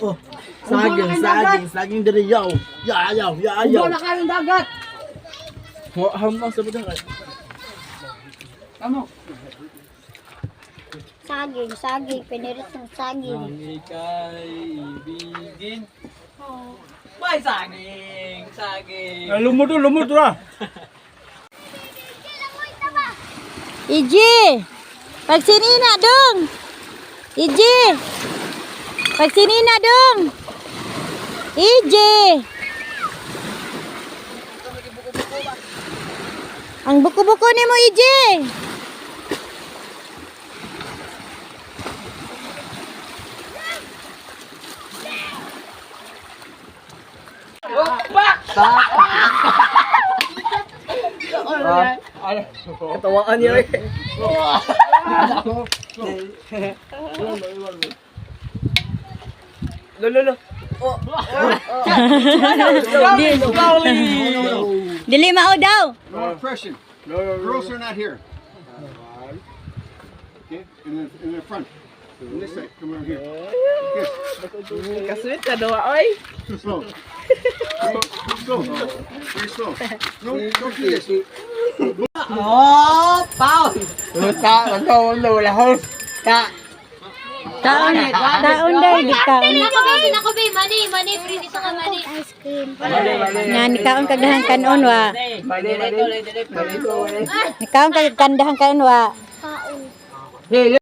Oh, saging, saging, saging diri yaw. Yayaw, yayaw. Wala kayong dagat. Hamang sa budang. Tamo. Saging, saging, pinirit ng saging. Ika'y ibigin. May saging, saging. Lumod, lumod ra. Iji! Pagsinina dong! Iji! Pagsinina dong! Iji! Ang buko-buko ni mo, Iji! Katawaan niya eh. Lolo, lolo. Dili mao daw! No oppression. Girls are not here. Okay, in the front. In this side, come over here. Here, Kasweet ka daw, oy. too slow. Too slow. Very slow. No, don't do this. Oh, pound. Taon, taon daw, di taon. Ako ba, ako ba, mani, mani, free dito ka, mani. Nga, nikaon kagdahan kanon wa. Nikaon kagdahan kanon wa.